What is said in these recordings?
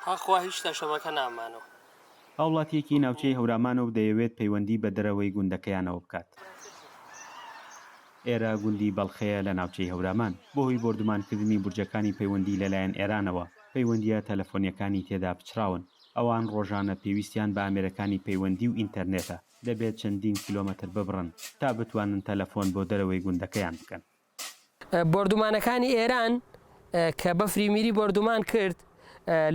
تاخوا هیشتا شەبەکە نامانەوە. هاوڵاتییەکی ناوچەی هەورامانە و دەیەوێت پەیوەندی بە دەرەوەی گوندەکەیانەوە بکات. ئێرە گوندی بەڵخەیە لە ناوچەی هەورامان. بەهۆی بۆردومانکردنی بورجەکانی پەیوەندی لەلایەن ئێرانەوە، پەیوەندییە تەلەفۆنییەکانی تێدا پچڕاون. ئەوان ڕۆژانە پێویستیان بە ئامێرەکانی پەیوەندی و ئینتەرنێتە، دەبێت چەندین کیلۆمەتر ببڕن تا بتوانن تەلەفۆن بۆ دەرەوەی گوندەکەیان بکەن. بۆردومانەکانی ئێران کە بەفری میری بۆردومان کرد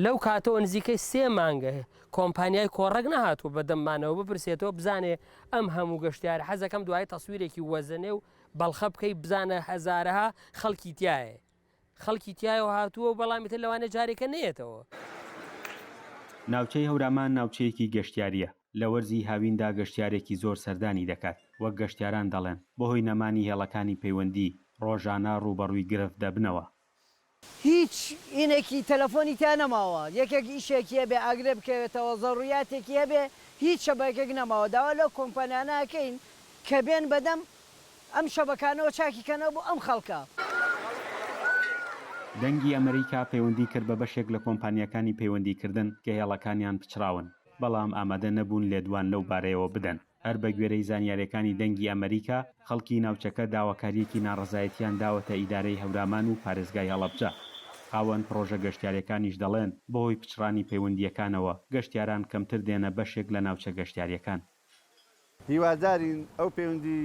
لەو کاتەوە نزیکەی سێ مانگە کۆمپانیای کۆڕەک نەهاتووە بە دەممانەوە بپرسێتەوە بزانێ ئەم هەموو گەشتیارە حەزەکەم دوای تەسویرێکی وەزنێ و بەڵخە بکەی بزانە هەزارەها خەڵکی تایە خەڵکی تایەوە هاتووە و بەڵام ئیتر لەوانەیە جارێکە نەیەتەوە. ناوچەی هەورامان ناوچەیەکی گەشتیارییە، لە وەرزی هاویندا گەشتیارێکی زۆر سەردانی دەکات، وەک گەشتیاران دەڵێن، بەهۆی نەمانی هێڵەکانی پەیوەندی، ڕۆژانە ڕووبەڕووی گرفت دەبنەوە. هیچ ئینێکی تەلەفۆنی تیا نەماوە یەکێک ئیشێکی هەبێ ئاگرێ بکەوێتەوە زەروریاتێکی هەبێ هیچ شەبەکێک نەماوە داوا لەو کۆمپانیانە ئەکەین کە بێن بەدەم ئەم شەبەکانەوە چاکی کەنەوە بۆ ئەم خەڵکە. دەنگی ئەمریکا پەیوەندی کرد بە بەشێک لە کۆمپانیاکانی پەیوەندیکردن کە هێڵەکانیان پچڕاون، بەڵام ئامادە نەبوون لێدوان لەو بارەیەوە بدەن. هەر بەگوێرەی زانیارییەکانی دەنگی ئەمریکا، خەڵکی ناوچەکە داواکارییەکی ناڕەزایەتییان داوەتە ئیدارەی هەورامان و پارێزگای هەڵەبجە. خاوەن پڕۆژە گەشتیارییەکانیش دەڵێن، بەهۆی پچڕانی پەیوەندییەکانەوە، گەشتیاران کەمتر دێنە بەشێک لە ناوچە گەشتیارییەکان. هیوادارین ئەو پەیوەندی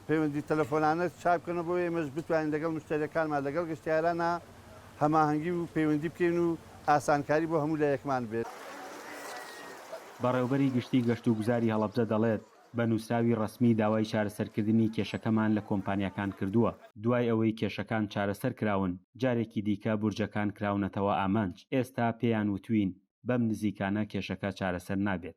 پەیوەندی تەلەفۆنانە چاک بکەنەوە بۆ ئێمەش بتوانین لەگەڵ مشتەریەکانمان لەگەڵ گەشتیارانا هەماهەنگی و پەیوەندی بکەین و ئاسانکاری بۆ هەموو لایەکمان بێت. بەڕێوبەری گشتی گەشتوگوزاری هەڵەبجە دەڵێت، بە نووسراوی ڕەسمی داوای چارەسەرکردنی کێشەکەمان لە کۆمپانیاکان کردووە، دوای ئەوەی کێشەکان چارەسەر کراون، جارێکی دیکە بورجەکان کراونەتەوە ئامانج، ئێستا پێیان وتوین بەم نزیکانە کێشەکە چارەسەر نابێت.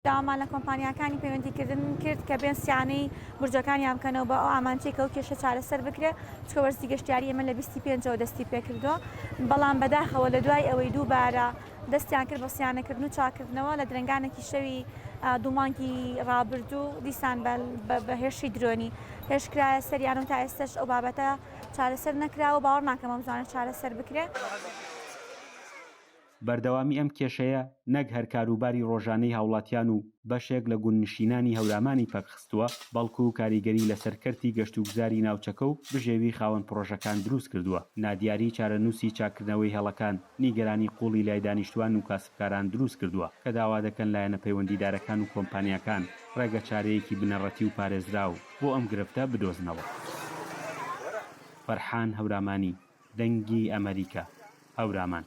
داوامان لە کۆمپانیاکانی پەیوەندیکردن کرد کە بێن سیانەی بورجەکانیان بکەنەوە بە ئەو ئامانجەی کە ئەو کێشە چارەسەر بکرێت، چونکە وەرزی گەشتیاری ئێمە لە 25 ەوە دەستی پێکردووە، بەڵام بەداخەوە لە دوای ئەوەی دووبارە دەستیان کرد بە سیانەکردن و چاککردنەوە لە درەنگانێکی شەوی دوو مانگی ڕابردوو دیسان بە هێرشی درۆنی هێرش کرایە سەریان و تا ئێستەش ئەو بابەتە چارەسەر نەکراوە و باوەڕ ناکەم ئەم زوانە چارەسەر بکرێت. بەردەوامی ئەم کێشەیە نەک هەر کاروباری ڕۆژانەی هاوڵاتیان و بەشێک لە گوندنشینانی هەورامانی پەکخستووە، بەڵکو کاریگەری لەسەر کەرتی گەشتوگوزاری ناوچەکە و بژێوی خاوەن پڕۆژەکان دروستکردووە. نادیاری چارەنووسی چاککردنەوەی هێڵەکان نیگەرانی قووڵی لای دانیشتوان و کاسبکاران دروستکردووە کە داوا دەکەن لایەنە پەیوەندیدارەکان و کۆمپانیاکان ڕێگەچارەیەکی بنەڕەتی و پارێزراو بۆ ئەم گرفتە بدۆزنەوە. فەرحان هەورامانی، دەنگی ئەمەریکا، هەورامان.